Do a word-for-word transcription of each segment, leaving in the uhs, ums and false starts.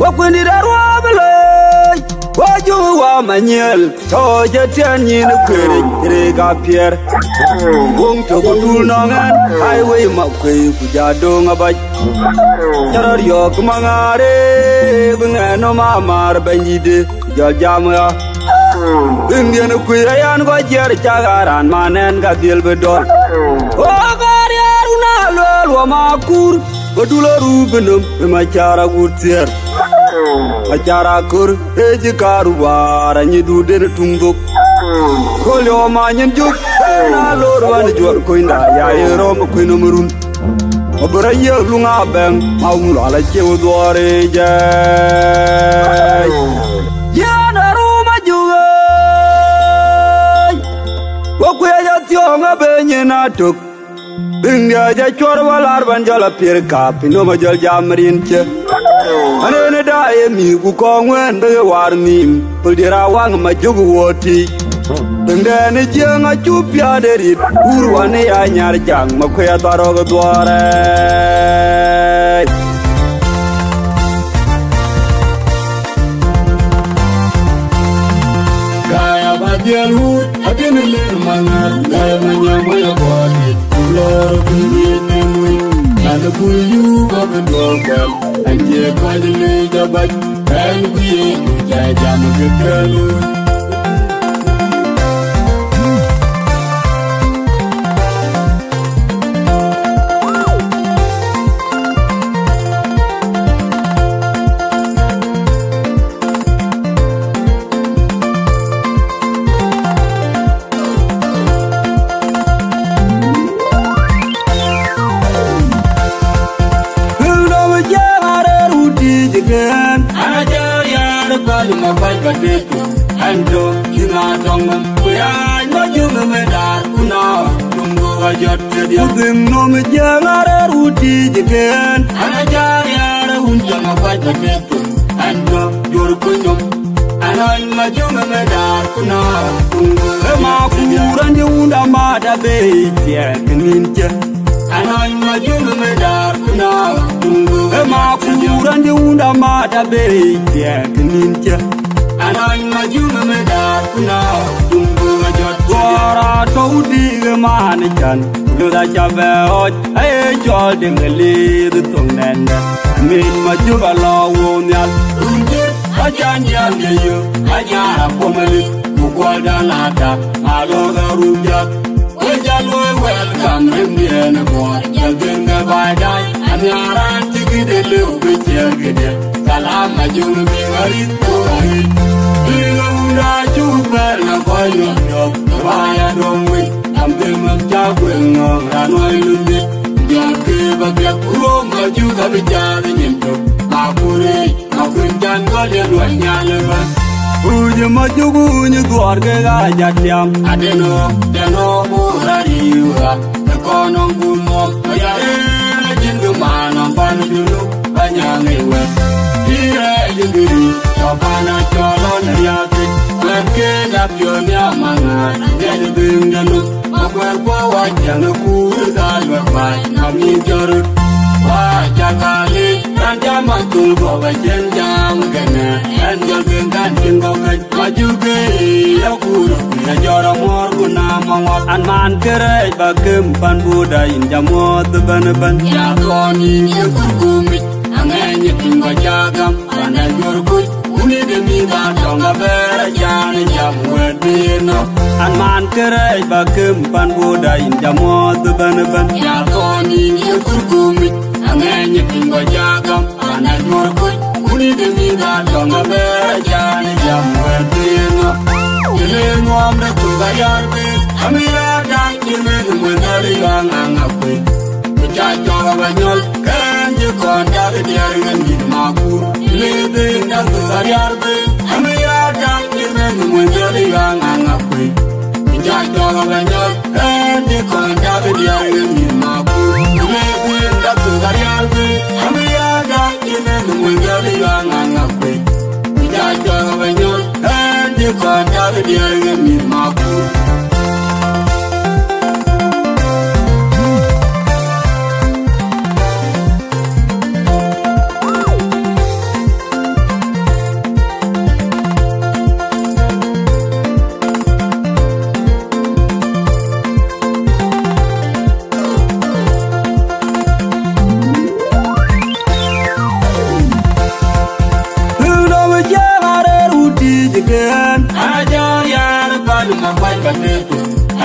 Wa kuëndït aruɔ̈ɔ̈p ë loi, wa juŋ wa manyiɛl, tɔ̈ cä tiɛɛn nyïn ë kueeric, rik apiɛr. Wöŋ tök dul nɔŋ ɛn, ai wei ma kuëi, ku ja döŋ abac. Cä rɔt yɔ̈ɔ̈k maŋaar, ee, bï ŋɛn nɔm amaar bɛ̈nydïtde, ku jɔl jam ɣa. Bïŋdiɛn ë kuëi ayan kɔc jiɛɛr, cak aa raan man ɛn ka dhiël bï dɔl. Wok aa riɛɛr wun aa lueel wa ma kuur. Wa dul arup ë nöm ë macar agut thiëër. Macar akör ë cï kaar wäär anyï duut den ë tuŋ dhok. Kööl yɔm anyin jök ë na lor wän ë juɔr kunyda ya ye rɔm ë kuëny nöm run. Wa bï rɔ yiëk luŋ abɛ̈ŋ ma wun lual acie we dhuɔɔr ë jɛɛc. Yɛn arum ajuk ëëc. Wa kuëc athiɔ̈ŋ abëny ë na tök. Bïŋdiɛ̈ jɔ cuɔr wä lar bän jɔl apiɛ̈r kaap, piny nöm ajɔl jam rin cë. Anënë daai ë mïth ku kɔŋ wën bï ke war nhïïm, köl diɛ̈r awaŋ ma jök wuɔ̈ɔ̈t tïc. Bïŋdɛn ë jiëëŋ acu piäät ë rit, wur wän ë ya nyar jaŋ, ma kuëc athuarɔ̈k ë dhuɔɔr ëëc. Kaya ba dhiɛl wut, akënë lëër maŋär, gäi ma nyam wël abɔɔr yit, ku lɔɔr ku yiëth në ŋuc, nyan ë bul yuk abï duɔɔk kuɛl, ɛn cie kɔc lëc abac, ɛn ku ye ku ca jam kë kɛ̈l wut. Pïu nɔm ë jiëëŋ arëër wut tïc ëkën. An, acä riɛɛr ë päl ë makuac ba tëëk. Ɛn tök cïn aa tɔŋ nɔm, ku yaac ma juŋ ë mëdaar, ku na tum buk ajɔt kedhie. Ku dhïŋ nɔm ë jiëëŋ arëër wut tïc ëkën. An, acä riɛɛr ë wun cä makuac ba tëëk. Ɛn tök jur kuny nɔm, an, ɣɔny ma juŋ ë mëdaar, ku na tum buk ë ma kuur an, cï wunda mat abëëc thiɛɛk nïn cë. Anɔny ma juŋ ë mëdaar ku na tum buk ë ma kuur an, cï wunda mat abëëc thiɛɛk nïn cë. Anɔny ma juŋ ë mëdaar ku na tum buk ajɔt. Duɔɔr atɔ̈u dïïk ë man ë cän, ku luth aca bɛ ɣɔc, aye cɔl deŋ ë liith ë thoŋ nɛn dɛ̈. Min ma jök alɔ wou nhial. Run jër acan jiɛɛm de yök, anyar akuɔm ë lik, ku guɔlda na tak, alɔ ɣa run jɔt. Wek jɔ luɔi welcome rindiɛn ë buɔɔr, jɔ gëŋ ke baai daai, aniaar raan cï këde lëu bï ciɛɛr këde, kalam ajöŋ bï ɣa rït ku ɣa rït. Bï ɣa wunda cuk bɛ̈ɛ̈r në kɔc nyuɔth nyuɔth, ke baai adöŋ wec, am dhil mɛm cä kueŋ ŋɔ̈ɔ̈ŋ raan wai lunyde, jɔl ke ba biɛk, ruɔ̈ɔ̈m ajuk abï jaath nyin tök, ma kuur yic. Akuny can gɔl ye luɔi nhial ëbɛ̈n. Kuc ë majök kuny ë dhuɔɔr kek aa jat tiam. Adeno, deno bur ariwa, ë kɔn nɔŋ kun mɔk, ë ya rëër acïn kë man nɔm pan junuk, ba nyaŋ ë wɛ̈t. Yï rɛɛc ë gëri, tɔ pan acɔl ɣɔn ë riääk thïn, wɛ̈t ke lak piɔ̈n ya maŋaar, dhiɛc ë dhëëŋ de nuk. Makuɛɛr kuɔ wac jäŋ ë kuur ë gal wek baai, ka mïth jɔt röt. Wac cä ka lic, raan jam athul guɔp acïn jam kënë. Ɛn jɔl piŋ kan piŋ kɔ̈k kɛc, ma jukë ya kuur ë kuc ajɔt amuɔɔr ku na maŋuɔt. An man kërɛɛc ba kem pan buda yïn jam muɔɔth ëbɛ̈n ëbɛ̈n. Ya thɔn yïn ye kurkumic, aŋɛɛny ë piŋ kɔc cä gam, pan ajuɔ̈r kuc. Wuni de mi da tɔŋ abɛɛr acan jam wɛ̈t bï nɔ̈k. An man kërɛɛc ba kem pan buda yïn jam muɔɔth ëbɛ̈n ëbɛ̈n. Ya thɔn yïn ye kurkumic, aŋɛɛny ë piŋ kɔc cä gam, pan ajuɔ̈r kuc. Wuni de mi da tɔŋ abɛɛr acan jam wɛ̈t bï nɔ̈k. Të le nuɔɔm de thok ayar piny, ami ya daŋ cï meth muen dhɔl ë yɔ̈ɔ̈ŋ aŋa kuec. Ku ca cɔk abä nyɔl, kɛn cï kɔn dak diɛɛr ɣɛn dït makuur. Lëëth ëë dak thok ariar bei, ami ya dak cï meth muen jɔl ë yɔ̈ɔ̈ŋ aŋa kuec. Ku ca cɔk abä nyɔl, kɛn cï kɔn dak diɛɛr ɣɛn dït makuur. Lëëth ëë dak thok ariar bei, ami ya dak cï meth muen jɔl ë yɔ̈ɔ̈ŋ aŋa kuec. Ku ca cɔk abä nyɔl, kɛn cï kɔn dak diɛɛr ɣɛn dït makuur.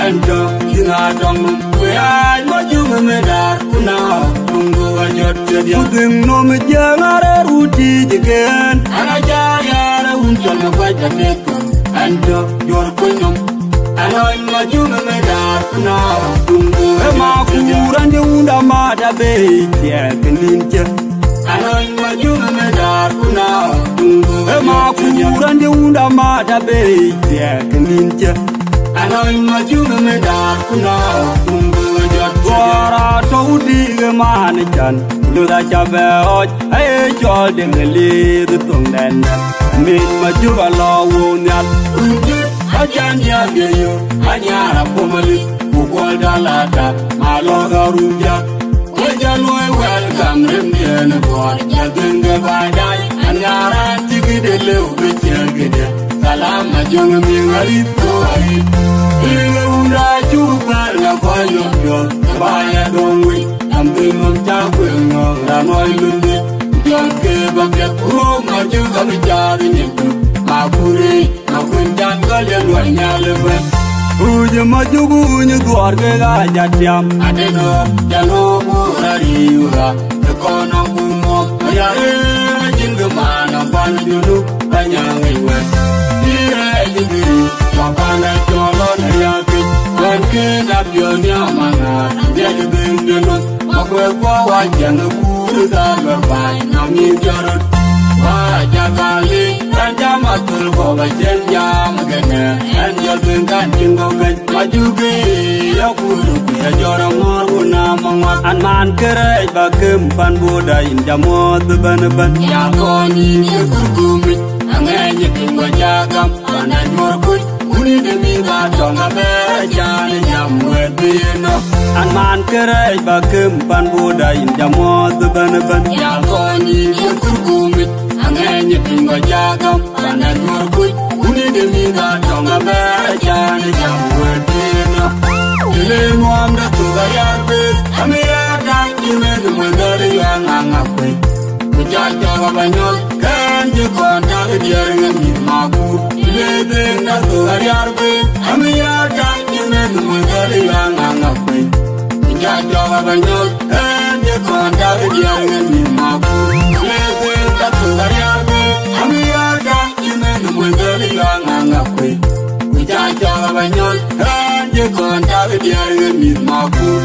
Ento, yïn a dɔŋ nɔm, ku yac Majuk ë Medar, ku na, tuŋ du ajɔt tëdiɛn. Ku dhïŋ nɔm ë jiëŋ arëër wut tiic ëkën. An, aca yäär ë wun cɔl Makuac Patek. Ento, juɔ̈r kuny nɔm, alɔny Majuk ë Medar, ku na, tuŋ du ë Makuur, an, de wunda mat abei, thiɛk nïn cë. Alɔny Majuk ë Medar, ku na, tuŋ du ë Makuur, an, de wunda mat abei, thiɛk nïn cë. Alɔny Majuk ë Medar, ku na, tuŋ du ajɔt. Duɔɔr atɔ̈u dïïk ë man ë can, ku luth aca bɛ ɣɔc, aye cɔl de ŋeliith ë thoŋdɛn. Min Majuk alɔ wou nhial. Rujit, acan diäk ye yo, anyaar apuɔ̈m alith, ku kuɔl dal ata, ma lɔ̈k arujak. Wek jɔ luɔi welcome rimdiɛn ë buɔɔr, jɔ dhëŋ ke baai daai, an, ŋaar raan cï këde lëu bï ciɛɛr këde. Salam Majuk miŋ arït ku arït. Ringe wunda cuk päär në kɔc nɔm piɔ̈ɔ̈th, ke baai adöŋ wei, am dhil nɔm cä kueŋ nɔ̈ɔ̈ŋ raan ɣɔc luny dhil. Jɔl ke bä piɛth, ruɔ̈k Majuk abï cath ë nyin thuk, ma kuur ë Makuën can gɔl ye luɔi nhial ëbɛ̈n. Ruuc ë Majuk, ruuc ë dhuɔɔr kek aa jat tiam. Adeno, jano bur ariu ra, të kɔn a kum mɔ̈k. Aya, ee, acïn kë man a pan Junub, Panyaŋ ë wɛ̈t. Bï rɛɛc ë bï, ma pan a cɔl ɣɔn ë yakic. Wɛ̈n kën a piɔ̈n ya maŋaar, dhiac ë dhëŋ de nɔm. Makuɛ̈r kuɔ wa cäŋ ë kuur ë dhal wär baai, nɔm yïn jɔt röt. Wa ca kali, kan jam athöl kɔ̈k acïn jam kënë. Ɛn jɔl tueŋ kan cïn kɔ̈k gäny, Majuk ë ya kuur ku ya jɔt aŋɔ̈ɔ̈r ku na maŋuak. An, man kërɛɛc ba kem pan boda yïn jam muɔ̈ɔ̈th ëbɛ̈n ëbɛ̈n. Ya kɔn yïn ye kurkumic, aŋɛɛny ë tim wa ca gam, pan a juɔ̈r kuc. Wuni de mi ba tɔŋ abɛ̈ɛ̈r acan jam wɛ̈t bï ye nɔ̈k. An, man kërɛɛc ba kem pan boda yïn jam muɔ̈ɔ̈th ëbɛ̈n ëbɛ̈n. Ya kɔn yïn ye kurkumic, aŋɛɛny ë tim wa ca gam, pan a juɔ̈r kuc. Wuni de mi ba tɔŋ abɛ̈ɛ̈r acan jam wɛ̈t bï ye nɔ̈k. Të le ŋuɔmda thok arial beth, ami ya dac cï meth muëndhɔl ë yuaŋ aŋa kuec. Ku ca cɔk abä nyɔl, kɛn cï kɔn tak diɛɛr ŋë mïth Makuur. Le dhëëŋ na thok ariar bï, ami ya tak cï meth muëndhɔl ë yuaŋ aŋa kuec. Ku ca cɔk abä nyɔl, kɛn cï kɔn tak diɛɛr ŋë mïth Makuur. Le dhëëŋ na thok ariar bï, ami ya tak cï meth muëndhɔl ë yuaŋ aŋa kuec. Ku ca cɔk abä nyɔl, kɛn cï kɔn tak diɛɛr ŋë mïth Makuur.